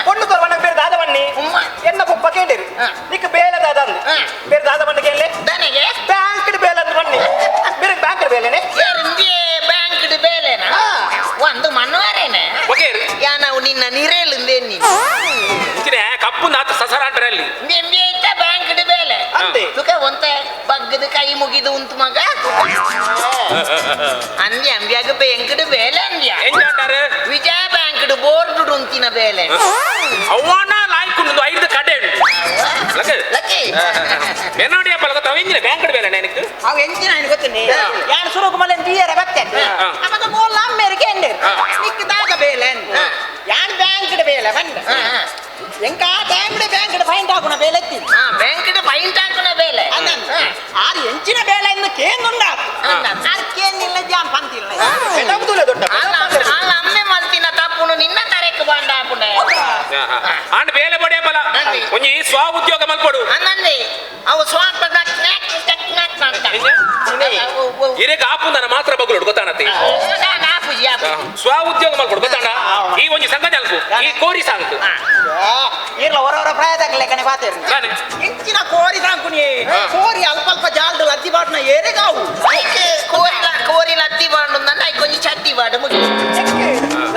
ಪೊಣ್ಣು ತೂವರ ಬಣ್ಣ ಬೇರೆ ದಾದ ಬನ್ನಿ ಎನ್ನ ಪೊಪ್ಪ ಕೇಳಿರಿ ನಿಕ್ಕ ಬೇಲೆ ದಾದ ಅಂದೆ ಬೇರೆ ದಾದ ಬಣ್ಣ ಕೇಳಲೆ ದನಿಗೆ ಬ್ಯಾಂಕ್ ಬೇಲೆ ಅಂದ್ ಬನ್ನಿ ಬೇರೆ ಬ್ಯಾಂಕ್ ಬೇಲೆನೆ ಬ್ಯಾಂಕ್ ಬೇಲೆನಾ ಒಂದು ಮನ್ವಾರೇನೆ ನಾವು ನಿನ್ನ ನಿರೇಲಿಂದೆ ಕಪ್ಪು ನಾತ ಸಸರ ಅಂಟರಲ್ಲಿ ಬ್ಯಾಂಕ್ ಬೇಲೆ ತುಕ ಒಂತ ಬಗ್ಗದ ಕೈ ಮುಗಿದು ಉಂಟು ಮಗ ಅಂದ್ಯ ಅಂಬ್ಯಾಗ ಬ್ಯಾಂಕ್ ಬೇಲೆ ಅಂದ್ಯ ವಿಜಯ ಬ್ಯಾಂಕ್ ಬೋರ್ಡ್ ಉಂತಿನ ಬೇಲೆ ಅವ್ವನ ಲಾಯ್ಕೊಂಡು ಐದು ಕಡೆ ಬೆನ್ನೋಡಿಯ ಪಲಕ ತವೆಂಜಿನ ಬ್ಯಾಂಕ್ ಬೇಲೆ ನನಗೆ ಅವು ಎಂಚಿನ ఆయన ಗೊತ್ತುನಿ ಯಾನ್ ಸುರುಕು ಮಲೆ ತೀಯರ ಬತ್ತೆ ಅಪಗ ಮೋಲ ಅಮ್ಮೇರಿಗೆ ಎಂದೇರು ನಿಕ್ಕ ದಾಗ ಬೇಲೆ ಯಾನ್ ಬ್ಯಾಂಕ್ ಬೇಲೆ ಬಂದ ಎಂಕ ಆ time bank find ಹಾಕುನ ಬೇಲೆ ಎತ್ತಿ ಬ್ಯಾಂಕ್ ಫೈಂಟ್ ಹಾಕುನ ಬೇಲೆ ಆರು ಎಂಚಿನ ಬೇಲೆ ಇನ್ನು ಕೇಂದುಂಡ ಆರು ಕೇಂದಿಲ್ಲ ಜಾನ್ ಪಂತಿಲ್ಲ ದೊಡ್ಡ ಅಮ್ಮೆ ಮಲ್ತಿನ ತಪ್ಪುನು ನಿನ್ನ ತರೆಕ್ ಬಂಡ ಹಾಪುಂಡೆ ಆಂಡ್ ಬೇಲೆ ಬಡಿಯ ಬಲ ಒಂಜಿ ಸ್ವ ಉದ್ಯೋಗ ಮಲ್ಪಡು ಅನ್ನಂದಿ ಅವು ಸ್ವಂತ ಇರೇಗ ಆಪುಂದನ ಮಾತ್ರ ಬಗ್ಲೋಡು ಗೊತ್ತಾಣತಿ ಸ್ವ ಉದ್ಯೋಗ ಮಲ್ಪಡು ಗೊತ್ತಾಣ ಈ ಒಂಜಿ ಸಂಘ ಜಲ್ಪು ಈ ಕೋರಿ ಸಾಂಗ್ ಇರ್ಲ ಹೊರವರ ಪ್ರಾಯದಾಗಲೇ ಕಣೆ ಬಾತೇರು ಇಂಚಿನ ಕೋರಿ ಸಾಂಕುನಿ ಕೋರಿ ಅಲ್ಪ ಅಲ್ಪ ಜಾಲ್ದು ಲದ್ದಿ ಬಾಟ್ನ ಏರೆಗಾವು ಕೋರಿ ಲದ್ದಿ ಬಾಂಡು ಐಕ್ ಒಂಜಿ ಚಟ್ಟಿ ಬಾಡು ಮುಗಿ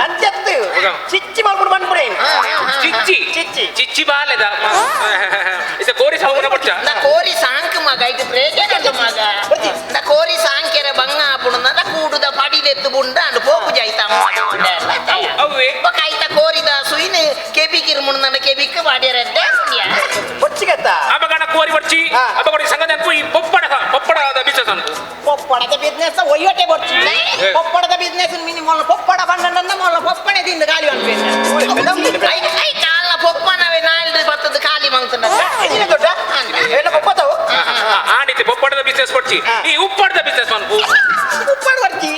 ಲಜ್ಜತ್ತು ಚಿಚ್ಚಿ ಮಾಡ್ಬಿಡು ಬಂದ್ಬಿಡಿ ಚಿಚ್ಚಿ ಚಿಚ್ಚಿ ಚಿಚ್ಚಿ ಬಾಲೆದ ಇದ ಕೋರಿ ಸಾಂಗ್ ಪಡ್ಚ ನ ಕೋರಿ ಸಾಂಕ್ ಮಗ ಇದು ಪ್ರೇಜನ ಮಗ ನ ಕೋರಿ ಸಾಂಕೆರೆ ಬಂಗ ಆಪುಣ ಕೂಡುದ ಪಡಿದೆತ್ತು ಬುಂಡ ಅಂಡ್ ಪೋಪು ಜಾಯ್ತ ಅವ್ವೆ ಐತ ಕೋರಿದ ಸುಯಿನ ಕೆಬಿಕಿರ್ ಮುಣ್ಣ ಕೆಬಿಕ್ ವಾಡ್ಯರದ್ದೆ ಬೊಚ್ಚಿಗೆತ್ತ ಅಬಗಣ ಕೋರಿ ಬಡ್ಚಿ ಅಬಗಣ ಸಂಘ ನೆನಪು ಈ ಪೊಪ್ಪಡ ಪೊಪ್ಪಡದ ಬಿಸ್ನೆಸ್ ಅನ್ಕು ಪೊಪ್ಪಡದ ಬಿಸ್ನೆಸ್ ಒಯ್ಯೋಟೆ ಬೊಚ್ಚಿ ಪೊಪ್ಪಡದ ಬಿಸ್ನೆಸ್ ಮಿನಿ ಮೊಲ್ಲ ಪೊಪ್ಪಡ ಬಣ್ಣ ಮೊಲ್ಲ ಪೊಪ್ಪಣೆ ದಿಂದ ಖಾಲಿ ಅನ್ಪೇನೆ I ಕಾಲ್ನ ಪೊಪ್ಪನವೇ ನಾಲ್ದು ಬತ್ತದ ಖಾಲಿ ಮಂಗ್ತನ ದೊಡ್ಡ ಏನ ಪೊಪ್ಪತಾವು ಆಂಡಿತಿ ಪೊಪ್ಪಡದ ಬಿಸ್ನೆಸ್ ಕೊಡ್ಚಿ ಈ ಉಪ್ಪಡದ ಬಿಸ್ನೆಸ್ ಅನ್ಕು ಉಪ್ಪಡ ಬರ್ಚಿ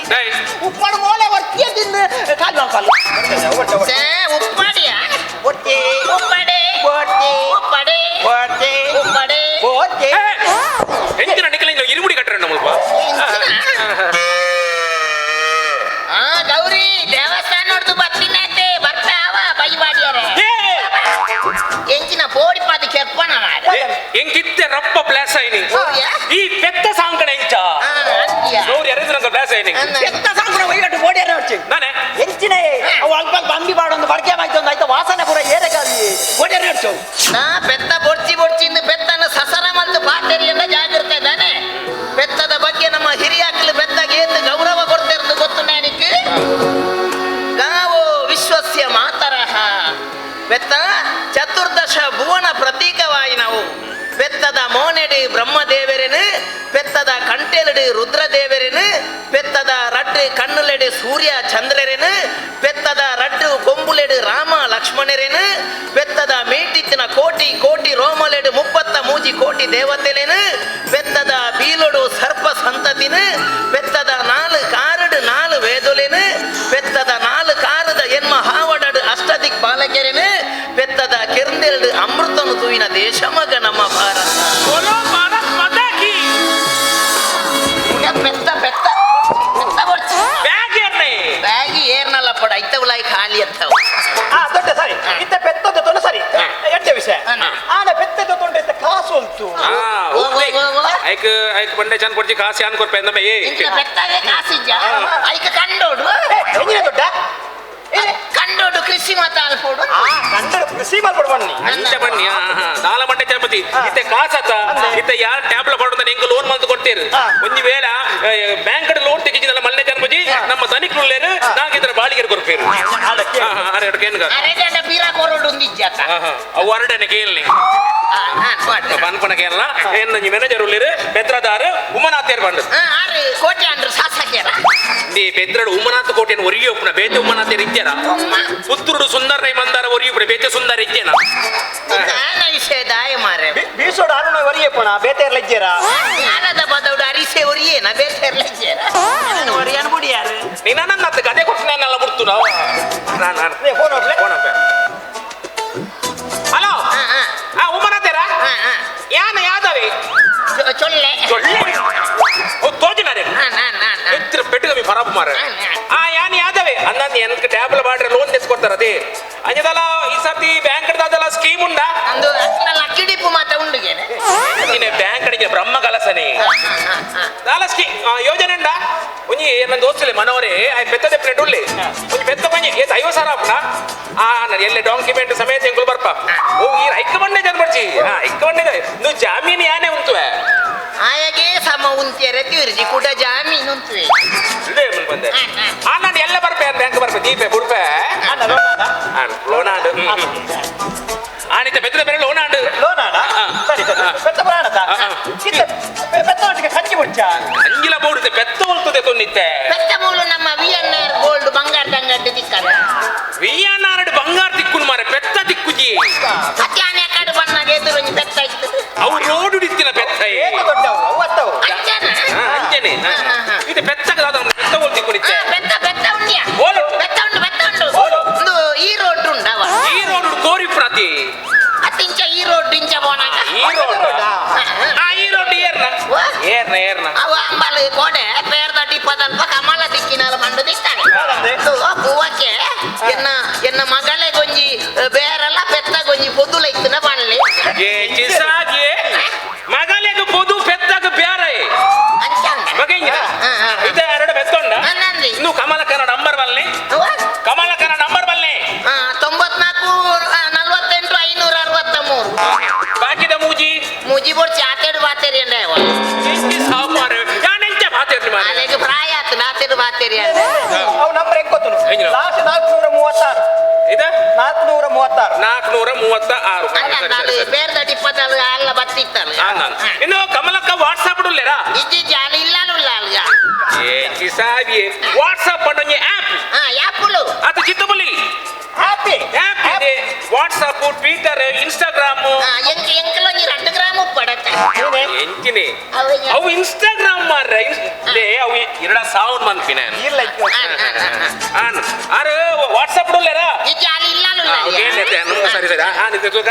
ಉಪ್ಪಡ ಮೋಲೆ ಬರ್ಚಿ ದಿಂದ ಖಾಲಿ ಮಂಕಲ್ಲ ಉಪ್ಪಡಿಯ ಬೊಟ್ಟಿ ಉಪ್ಪಡೆ ಬೊಟ್ಟಿ ಉಪ್ಪಡೆ ಬೊಟ್ಟಿ ಉಪ್ಪಡೆ ಬೊಟ್ಟಿ ಎಂಚಿನ ನಿಕಲ ಇರುಮುಡಿ ಕಟ್ಟರೆ ನಮ್ಮಲ್ಪ ಆ ಗೌರಿ ದೇವಸ್ಥಾನ ನೋಡ್ದು ಬತ್ತಿನತೆ ಬರ್ತಾವ ಬೈವಾಡಿಯರೆ ಎಂಚಿನ ಪೋಡಿ ಪಾದ ಕೆರ್ಪಣ ಎಂಕಿತ್ತೆ ರಪ್ಪ ಪ್ಲಾಸ್ ಐನಿ ಈ ಪೆತ್ತ ಸಾಂಕಣ ಎಂಚ ಗೌರಿ ಅರೆದು ಪ್ಲಾಸ್ ಐನಿ ಪೆತ್ತ ಸಾಂಕಣ ಒಯ್ಯಟ್ಟು ಓಡಿಯರ ಹೊರ್ಚಿ ನಾನೇ ಎಂಚಿನ ಅವು ಅಲ್ಪ ಅಲ್ಪ ಅಂಬಿ ಬಾಡೊಂದು ಬಡಕೆ ಮಾಯ್ತೊಂದು ಆಯ್ತು ವಾಸನೆ ಪೂರ ಏರೆಗಾವಿ ಓಡಿಯರ ಹೊರ್ಚು ನಾ ಪೆತ್ತ ಬೊಡ್ಚಿ ಬೊಡ್ಚಿಂದು ಪೆತ್ತನ ಸಸರ ಮತ್ತು ಪಾಟೆರಿಯನ್ನ ಜಾಗೃತೆ ತಾನೆ ಪೆತ್ತದ ಬಗ್ಗೆ ನಮ್ಮ ಹಿರಿಯಾಕ್ಲು ಪೆತ್ತಗೆ ಏತು ಗೌರವ ಕೊಡ್ತಿರೋದು ಗೊತ್ತು ನನಗೆ ಗಾವೋ ವಿಶ್ವಸ್ಯ ಮಾತರಹ ಪೆತ್ತ ಚತುರ್ದಶ ಭುವನ ಪ್ರತೀಕವಾಗಿ ನಾವು ಪೆತ್ತದ ಮೋನೆಡಿ ಬ್ರಹ್ಮದೇವರೇನು ಪೆತ್ತದ ಕಂಟೆಲಡಿ ರುದ್ರದೇವರೇನು ಪೆತ್ತದ ರಡ್ಡು ಕಣ್ಣುಲೆಡಿ ಸೂರ್ಯ ಚಂದ್ರರೇನು ಪೆತ್ತದ ರಡ್ಡು ಕೊಂಬುಲೆಡು ರಾಮ ಲಕ್ಷ್ಮಣರೇನು ಪೆತ್ತದ ಮೇಟಿತ್ತಿನ ಕೋಟಿ ಕೋಟಿ ರೋಮಲೆಡು 33 ಕೋಟಿ ದೇವತೆಲೇನು ಪೆತ್ತದ ಬೀಲೊಡು ಸರ್ಪ ಸಂತತಿನು ಪೆತ್ತದ 4 ಕಾರಡು 4 ವೇದೊಲೇನು ಪೆತ್ತದ 4 ಕಾರದ ಎನ್ಮ ಹಾವಡಡು ಅಷ್ಟದಿಕ್ ಬಾಲಕೆರೇನು ಪೆತ್ತದ ಕೆರ್ಂದೆರಡು ಅಮೃತನು ತೂವಿನ ದೇಶಮಗ ನಮ್ಮ ಭಾರತ ಪೆತ್ತ ಪೆತ್ತ ಪೆತ್ತ ಬ್ಯಾಗಿ ಏರ್ನಲ್ಲ ಪಡ ಐತವಲಾಯಿ ಖಾಲಿ ಅತ್ತವ ಆ ದೊಡ್ಡ ಸರಿ ಇತ್ತ ಪೆತ್ತದ ತೊಂಡ ಸರಿ ಎಡ್ಡೆ ವಿಷಯ ಆನ ಪೆತ್ತದ ತೊಂಡ ಇತ್ತ ಕಾಸು ಉಂಟು ಐಕ್ ಐಕ್ ಬಂಡೆ ಚಂದ ಕೊಡ್ಚಿ ಕಾಸಿ ಅನ್ ಕೊರ್ಪೆ ಅಂದಮ್ಮ ಏ ಪೆತ್ತಗೆ ಕಾಸಿಜ್ಜ ಐಕ್ ಕಂಡೋಡು ಎಂಜಿನ ದೊಡ್ಡ ಕಂಡೋಡು ಕೃಷಿ ಕೃಷಿ ಮಾತ ಅಲ್ಪೋಡು ಕಂಡರು ಕೃಷಿ ಮಾಡ್ಕೊಡು ಬನ್ನಿ ಅಂಚ ಬನ್ನಿ ದಾಲ ಮಂಡೆ ಚಂಪತಿ ಇತ್ತೆ ಕಾಸತ್ತ ಇತ್ತೆ ಯಾರು ಟ್ಯಾಬ್ಲ ಪಡೋದ ಎಂಕ್ ಲೋನ್ ಮಂತ್ ಕೊಡ್ತೀರು ಒಂಜಿ ವೇಳ ಬ್ಯಾಂಕ್ ಲೋನ್ ತೆಗಿಜಿನಲ್ಲ ಮಲ್ಲೆ ಚಂಪತಿ ನಮ್ಮ ತನಿಖುಲ್ಲೇರು ನಾಲ್ಕು ಇತರ ಬಾಳಿಗೆರು ಕೊರ್ಪೇರು ಅರೆ ಕೇನ್ಗ ಅರೆಗಂಡ ಪೀರಾ ಕೊರೋಡು ಒಂದಿಜ್ಜಾತ ಅವು ಅರಡನೆ ಕೇಳಲಿ ಪನ್ಪನ ಕೇಳಲ್ಲ ಏನ್ ಮ್ಯಾನೇಜರ್ ಉಳ್ಳೇರು ಬೆದ್ರದಾರು ಉಮನಾಥೇರ್ ಬಂದು ಆರು ಕೋಟೆ ಅಂಡ್ರು ಶಾಸಕರ ನೀ ಬೆದ್ರಡು ಉಮನಾಥ ಕೋಟೆಯನ್ನು ಒರಿಯೊಪ್ಪನ ಬೇತೆ ಉಮನಾಥೇರ್ ಇಜ್ಜನ ಪುತ್ತೂರುಡು ಸುಂದರ ರೈ ಮಂದಾರ ಒರಿಯೊಪ್ಪನ ಬೇತೆ ಸುಂದರ ಇಜ್ಜನ ವಿಷಯದಾಯ ಮಾರೆ ಬೀಸೋಡು ಅರುಣ ಒರಿಯಪ್ಪಣ ಬೇತೆ ಲಜ್ಜೇರ ಆನದ ಬದೌಡು ಅರಿಸೆ ಒರಿಯೇನ ಬೇತೆ ಲಜ್ಜೇರ ಒರಿಯನ್ ಬುಡಿಯಾರು ನೀನ ನನ್ನ ಕತೆ ಕೊಟ್ಟು ನಾನೆಲ್ಲ ಬಿಡ್ತು ನಾವು ನಾನು ಫೋನ್ ಫೋನ್ ಅಪ್ಪೆ ಹಲೋ ಆ ಉಮನಾಥೇರಾ ಯಾನ ಯಾದವೆ ಚೊಲ್ಲೆ ಚೊಲ್ಲೆ ಓ ತೋಜಿನಾರೆ ಎತ್ತಿರ ಪೆಟ್ಟುಗಮಿ ಫರಾಬ್ ಮಾರ ಆ ಯಾನ್ ಯಾದವೆ ಅಂದಂದು ಎನ್ಕ ಟ್ಯಾಬ್ಲ ಬಾಡ್ರೆ ಲೋನ್ తెచ్చుಕೊಡ್ತಾರ ಅದೇ ಅಂಜದಲ್ಲ ಈ ಸರ್ತಿ ಬ್ಯಾಂಕ್ ದಾದಲ್ಲ ಸ್ಕೀಮ್ ಉಂಡಾ ಅಂದು ಲಕ್ಕಿಡಿಪು ಮಾತ ಉಂಡುಗೇನೆ ನೀನೆ ಬ್ಯಾಂಕ್ ಅಡಿಗೆ ಬ್ರಹ್ಮ ಕಲಸನೆ ದಾಲ ಸ್ಕೀಮ್ ಯೋಜನೆ ಉಂಡಾ ಒಂಜಿ ನನ್ನ ದೋಸ್ತಲೆ ಮನೋರೆ ಆ ಪೆತ್ತದ ಪ್ಲೇಟ್ ಉಳ್ಳಿ ಒಂಜಿ ಪೆತ್ತ ಪಂಜಿ ಏತ್ 50 ಸಾವಿರ ಆಪುನ ಆ ನಾನು ಎಲ್ಲೆ ಡಾಕ್ಯುಮೆಂಟ್ ಸಮೇತ ಎಂಕುಲು ಬರ್ಪ ಓ ಈ ಐಕಮಂಡೆ ಜನ ಬರ್ಚಿ ಹಾ ಐಕಮಂಡೆ ನೀವು ಜಾಮೀನು ಯಾನೇ ಉಂತುವೆ ಆಯಾಗೆ ಸಮ ಉಂತಿಯರೆ ತೀರ್ಜಿ ಕೂಡ ಜಾಮೀನು ಉಂತುವೆ ಇಲ್ಲೇ ಬಂದೆ ಆ ನಾನು ಎಲ್ಲ ಬರ್ಪೆ ಬ್ಯಾಂಕ್ ಬರ್ಪೆ ದೀಪೆ ಬುಡ್ಪೆ ಲೋನಾಂಡು ಆನಿತ ಬೆತ್ತದ ಬೇರೆ ಲೋನಾಂಡು ಲೋನಾಡ ಸರಿ ಸರಿ ಪೆತ್ತ ಪುರಾಣದ ಪೆತ್ತ ಒಟ್ಟಿಗೆ ಕಂಜಿ ಮುಚ್ಚ ಅಂಗಿಲ ಬೋಡುತ್ತೆ ಪೆತ್ತ ಒಲ್ತದೆ ತೊನ್ನಿತ್ತೆ ಪೆತ್ತ ಮೂಲು ನಮ್ಮ V N R gold ಬಂಗಾರ ದಂಗಡ್ಡು ತಿಕ್ಕದ V N R ಬಂಗಾರ ತಿಕ್ಕುನ್ ಮಾರೆ ಪೆತ್ತ ತಿಕ್ಕುಜಿ ಸತ್ಯಾನೆ ಕಡು ಬಣ್ಣಗೆ ಎದುರು ಒಂಜಿ ಪೆತ್ತ ಇತ್ತು ಅವು ರೋಡು ಇತ್ತಿನ ಪೆತ್ತ ದೊಡ್ಡವು ಅವು ಅತ್ತವು ಅಂಜನೆ ಇದು ಪೆತ್ತಗ ಪೆತ್ತ ಓಲ್ ತಿಕ್ಕುನಿತ್ತೆ ಪೆತ್ತ ಪೆತ್ತ ಉಂಡಿಯಾ ಪೆತ್ತ ಉಂಡು ಪೆತ್ತ ಉಂಡು ಒಂದು ಈ ರೋಡ್ ಉಂಡವ ಈ ರೋಡ್ ಕೋರಿ ಪ್ರತಿ ಅತ್ತಿಂಚ ಈ ರೋಡ್ ಇಂಚ ಪೋನಾಗ ಈ ರೋಡ್ ಆ ಈ ರೋಡ್ ಏರ್ನ ಏರ್ನ ಏರ್ನ ಅವ ಅಂಬಲ್ ಕೋಡೆ ಪೇರ್ದ ಟಿಪ್ಪದಲ್ಪ ಕಮಲ ದಿಕ್ಕಿನಾಲ ಮಂಡು ದಿಕ್ತಾನೆ ಹೂವಕ್ಕೆ ಎನ್ನ ಎನ್ನ ಮಗಳೇ ಗೊಂಜಿ ಬೇರೆಲ್ಲ ಪೆತ್ತ ಗೊಂಜಿ ಪೊದುಲ ಇತ್ತಿನ ಬಣ್ಲೆ ಏ ಚಿಸಾಗಿ ಮಗಲೆಗ್ ಪೊದು ಪೆತ್ತಗ ಬೇರೆ ಮಗಂಗ ಇದು ಎರಡು ಬೆತ್ತೊಂಡ ಇನ್ನು ಕಮಲಕನ ನಂಬರ್ ಬಲ್ಲೆ ಕಮಲಕನ ನಂಬರ್ ಬಲ್ಲೆ 94 48 563 ಬಾಕಿದ ಮೂಜಿ ಮೂಜಿ ಬೋಡ್ಚಿ ಆತೇಡು ಬಾತೇರಿ ಅಂಡ ಅಲೆಗ್ ಪ್ರಾಯ ಆತು ನಾತೇಡು ಬಾತೇರಿ ಅಂಡ ಅವು ನಂಬರ್ ಹೆಂಗ್ ಗೊತ್ತು ಲಾಸ್ಟ್ 436 ಇದು 436 436 ಬೇರ್ದಡಿ ಇಪ್ಪತ್ತಾರು ಅಲ್ಲ ಬತ್ತಿತ್ತಲ್ಲ ಇನ್ನು ಕಮಲಕ್ಕ ವಾಟ್ಸಾಪ್ ಉಲ್ಲೇರಾ ಇಜ್ಜಿ ಅಲ್ಲಿ ಇಲ್ಲ ಅಲ್ಲ ಏ ಚಿಸಾಬಿ ವಾಟ್ಸಾಪ್ ಪಂಡೊಂಜಿ ಆಪ್ ಆ್ಯಪುಲು ಅದು ಚಿತ್ತಬುಲಿ ಹ್ಯಾಪಿ ಆಪ್ ಇದೆ WhatsApp Twitter Instagram ಎಂಕಲೊಂಜಿ 2 gram ಉಪ್ಪಡತ್ತೆ ಎಂಚಿನಿ ಅವು ಇನ್ಸ್ಟಾಗ್ರಾಮ್ ಮಾರ್ರೆ ಲೇ ಅವು ಎರಡ ಸಾವನ್ ಮನ್ಪಿನ ಇಲ್ಲ ಆನ್ ಆರು ವಾಟ್ಸಾಪ್ ಉಲ್ಲೇರಾ ಇಜ್ಜಿ ಅಲ್ಲಿ ಇಲ್ಲ ಸರಿ ಸರಿ ಆ ನಿಂತೆ ತೂಕ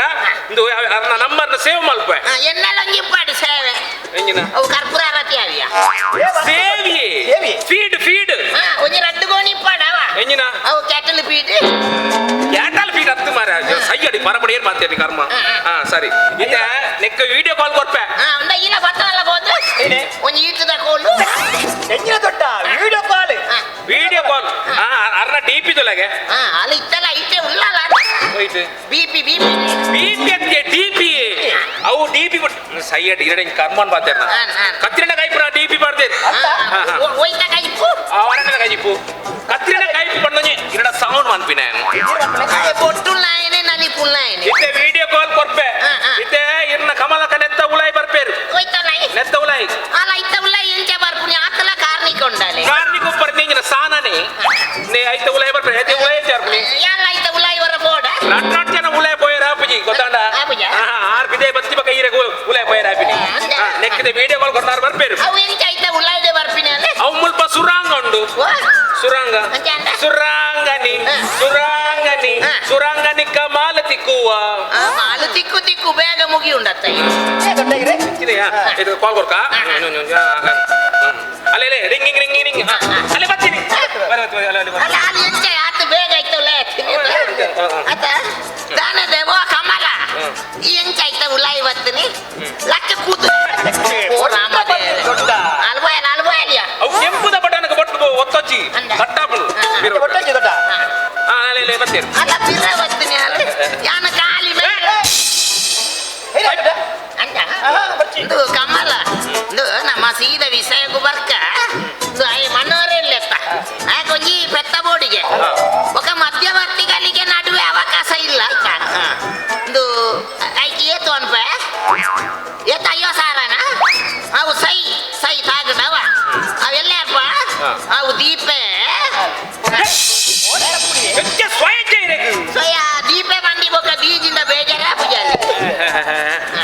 ಇಂದು ಅರ್ನ ನಂಬರ್ನ ಸೇವ್ ಮಲ್ಪೆ ಎನ್ನಲೊಂಜಿ ಉಪ್ಪಾಡು ಸೇವೆ ಎಂಜಿನ ಅವು ಕರ್ಪೂರ ಆರತಿ ಆವಿಯ ಸೇವಿ ಫೀಡ್ ಫೀಡ್ ಒಂಜಿ 2 ಗೋಣಿ ಉಪ್ಪಾಡವ ಎಂಜಿನ ಅವು cattle feed cattle feed ಹತ್ತು ಮಾರ ಸೈಯಡಿ ಪರಪಡಿ ಏನ್ ಮಾಡ್ತೇನೆ ಕರ್ಮ ಹಾ ಸರಿ ಇತ್ತೆ ನೆಕ್ ವಿಡಿಯೋ ಕಾಲ್ ಕೊರ್ಪೆ ಉಂಡ ಈಲ ಬತ್ತಲ್ಲ ಹೋದು ಒಂಜಿ ಈಟದ ಕೋಲು ಎಂಜಿನ ದೊಡ್ಡ video call video call ಅರ್ನ D P ತೊಲಗೆ ಅಲ್ಲಿ ಇತ್ತಲ್ಲ ಇಟ್ಟೆ ಉಳ್ಳಲ್ಲ BP BP BP ಅಂತೆ ಡಿ ಪಿ ಅವು ಡಿ ಪಿ ಸೈಯಡ್ ಎರಡೆ ಕರ್ಮನ್ ಬಾತೇರ್ನ ಕತ್ತಿರಣ ಕಾಯ್ಪುರ ಡಿ ಪಿ ಬಾರ್ತೇನೆ ಒಯ್ತ ಕಾಯ್ಪು ಅವರನ್ನ ಕಾಯ್ಪು ಕತ್ತಿರಣ ಕಾಯ್ಪು ಬಂದೊಂಜಿ ಎರಡ ಸೌಂಡ್ ಮನ್ಪಿನ ಬೊಟ್ಟು ನಾಯನೆ ನಲಿಪು ನಾಯನೆ ಇತ್ತೆ ವಿಡಿಯೋ ಕಾಲ್ ಕೊರ್ಪೆ ಇತ್ತೆ ಇರ್ನ ಕಮಲಕ ನೆತ್ತ ಉಲಾಯಿ ಬರ್ಪೇರು ನೆತ್ತ ಉಲಾಯಿ ಅಲ್ಲ ಇತ್ತ ಉಲಾಯಿ ಎಂಚ ಬರ್ಪುನಿ ಆತಲ ಕಾರ್ನಿಕ ಉಂಡಾಲೆ ಕಾರ್ನಿಕ ಉಪ್ಪರ್ ನೀಂಗಿನ ಸಾನನೆ ನೇ ಐತ ಉಲಾಯಿ ಬರ್ಪೆ ಐತೆ ಉಲಾಯಿ ಜಾರ್ಪುನಿ ಯಾಲ ಐತ ಉಲಾಯಿ ವರ ಬೋಡ not not ಜನ ಉಲಾಯಿ ಪೋಯರ ಆಪುಜಿ ಗೊತ್ತಾಂಡ ಆರ್ ಬಿದೆ ಬತ್ತಿ ಬಕ ಈರೆ ಉಲಾಯಿ ಪೋಯರ ಆಪಿನಿ ನೆಕ್ಕಿದೆ ವಿಡಿಯೋ ಕಾಲ್ ಕೊರ್ನಾರ್ ಬರ್ಪೇರು ಅವು ಎಂಚ ಐತ ಉಲಾಯಿಡೆ ಬರ್ಪಿನಿ ಅಲ್ಲ ಅವು ಮುಲ್ಪ ಸುರಾಂಗ ಉಂಡು ಸುರಂಗ ಸುರಾಂಗನಿ ಸುರಾಂಗನಿ ಸುರಾಂಗನಿ ಕಮಾಲ ತಿಕ್ಕುವ ಮಾಲು ತಿಕ್ಕು ತಿಕ್ಕು ಬೇಗ ಮುಗಿ ಉಂಡತ್ತ ಇದು ಕಾಲ್ ಕೊರ್ಕ ಅಲ್ಲೇ ring ring ring ಅಲ್ಲೇ ಬರ್ತೀನಿ ಅಲ್ಲಿ ಎಂಚ ಆತು ಬೇಗ ಆಯ್ತು ಆತ ದಾನ ದೇವೋ ಕಮಲ ಈ ಎಂಚ ಆಯ್ತ ಉಲಾಯಿ ಬತ್ತೀನಿ ಲಕ್ಕ ಕೂತು ಅಲ್ವಾ ಅಲ್ವಾ ಅವು ಕೆಂಪುದ ಬಟನ್ಗೆ ಬಟ್ಟು ಒತ್ತೊಚ್ಚಿ ಕಟ್ಟಾಪು ಒಟ್ಟೊಚ್ಚಿ ದೊಡ್ಡ ಅಲ್ಲೇ ಮತ್ತೆ ಬತ್ತಿತ್ತೇರು. ಅಲ್ಲ ಪಿರವತ್ತಿನ ಯಾನ ಕಾಲಿ ಮೇಲೆ ಅಂದ ಇದು ಕಮಲ ಇದು ನಮ್ಮ ಸೀದ ವಿಷಯಕ್ಕೂ ಬರ್ಕ ಇದು I ಮನೋರೆ ಲೆಕ್ಕ ಆಕೊಂಜಿ ಪೆತ್ತ ಬೋಡಿಗೆ ఒక ಮಧ್ಯವರ್ತಿಗಳಿಗೆ ನಡುವೆ ಅವಕಾಶ ಇಲ್ಲ ಆಯ್ತಾ. ಇದು ಐಕಿ ಏತು ಅನ್ಪ ಏತ ಅಯ್ಯೋ ಸಾರನ ಅವು ಸೈ ಸೈ ತಾಗಡವ ಅವೆಲ್ಲಪ್ಪ ಅವು ದೀಪೆ. ಹೆಚ್ಚ ಸ್ವಯಂಚ ಇರಕು. ಸೊಯ ದೀಪೆ ಬಂದಿ ಬೊಕ ಬೀಜಿಂದ ಬೇಜಾರ ಪೂಜಾರಿ.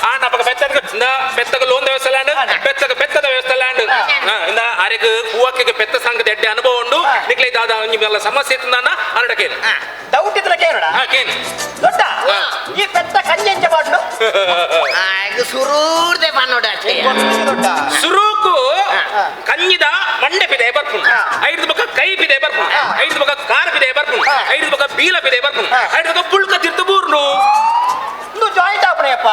ಆ ನಪಕ ಪೆತ್ತಗ ಇಂದ ಪೆತ್ತಗ ಲೋನ್ ವ್ಯವಸ್ಥೆ ಲ್ಯಾಂಡ್, ಪೆತ್ತಗ ಪೆತ್ತದ ವ್ಯವಸ್ಥೆ ಲ್ಯಾಂಡ್. ಇಂದ ಅರೆಗ್ ಪೂವಕ್ಕೆ ಪೆತ್ತ ಸಂಘದ ಎಡ್ಡೆ ಅನುಭವ ಉಂಡು. ನಿಕ್ಲೆ ದಾದ ನಿಮ್ಮೆಲ್ಲ ಸಮಸ್ಯೆ ಇತ್ತು ಅರಡಕೇನು. ಡೌಟ್ ಇದ್ರೆ ಕೇಳೋಣ. ಹಾ, ಕೇನು. ದೊಡ್ಡ ಈ ಪೆತ್ತ ಕಂಜೆಂಚ ಪಾಡ್ಲು. ಆಗ ಸುರೂರ್ದೆ ಪನ್ನೋಡಾಚೆ. ದೊಡ್ಡ ಸುರುಕು ಕಂಜಿದ ಮಂಡೆ ಪಿದೆ ಬರ್ಪುಂಡು, ಐದು ಬೊಕ ಕೈ ಪಿದೆ ಬರ್ಪುಂಡು, ಐದು ಬೊಕ ಕಾರ್ ಪಿದೆ ಬರ್ಪುಂಡು, ಐದು ಬೊಕ ಬೀಲ ಪಿದೆ ಬರ್ಪುಂಡು, ಐದು ಬೊಕ ಪುಳ್ಕ ತಿರ್ತು ಬೂರ್ನು. ಇಂದು ಜಾಯಿಂಟ್ ಆಪಣೆಯಪ್ಪ.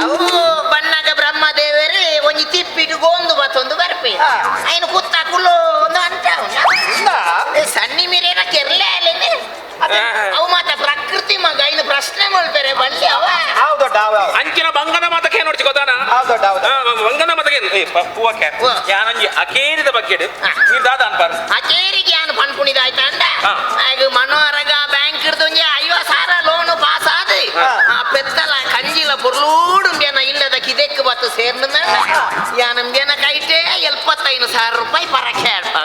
ಅವು ಬಣ್ಣಗ ಬ್ರಹ್ಮದೇವರು ಒಂಜಿ ತಿಪ್ಪಿಡು ಗೋಂದು ಬತ್ತೊಂದು ಬರ್ಪೆ. ಐನು ಕುತ್ತ ಕುಲ್ಲೋ ಒಂದು ಅಂತ ಸಣ್ಣಿ ಮೀರೇನ ಕೆರ್ಲೆ ಅಲ್ಲೇನೆ. ಅವು ಮಾತ ಪ್ರಕೃತಿ ಮಗ ಐನು ಪ್ರಶ್ನೆ ಮಾಡ್ತಾರೆ ಬಳ್ಳಿ ಅವ. ಹೌದು ದೊಡ್ಡ, ಹೌದು. ಅಂಚಿನ ಬಂಗದ ಮಾತಕ್ಕೆ ನೋಡ್చి ಗೊತ್ತಾನ. ಹೌದು ದೊಡ್ಡ, ಹೌದು. ಬಂಗದ ಮಾತಕ್ಕೆ ಪೂವಕ್ಕೆ ಯಾನೊಂಜಿ ಅಕೇರಿದ ಬಗ್ಗೆ ನೀರ್ ದಾದ ಅನ್ಪಾರ. ಅಕೇರಿಗೆ ಯಾನು ಪನ್ಪುಣಿದ ಆಯ್ತಾ ಅಂದ ಆಗ ಮನೋಹರಗ ಬ್ಯಾಂಕ್ ಹಿಡ್ದೊಂಜಿ 50,000 ಲೋನು ಪಾಸ್ ಆದ ಆ ಪೆತ್ತಲ ಕಂಜಿಲ ಪೊರ್ಲೂಡು ಇಲ್ಲದ ಕಿದೆಕ್ ಬತ್ತು ಸೇರ್ನ ಯಾನಂಗೆನ ಕೈಟೆ 75,000 ರೂಪಾಯಿ ಪರಕ್ಕೆ ಅಲ್ಪ.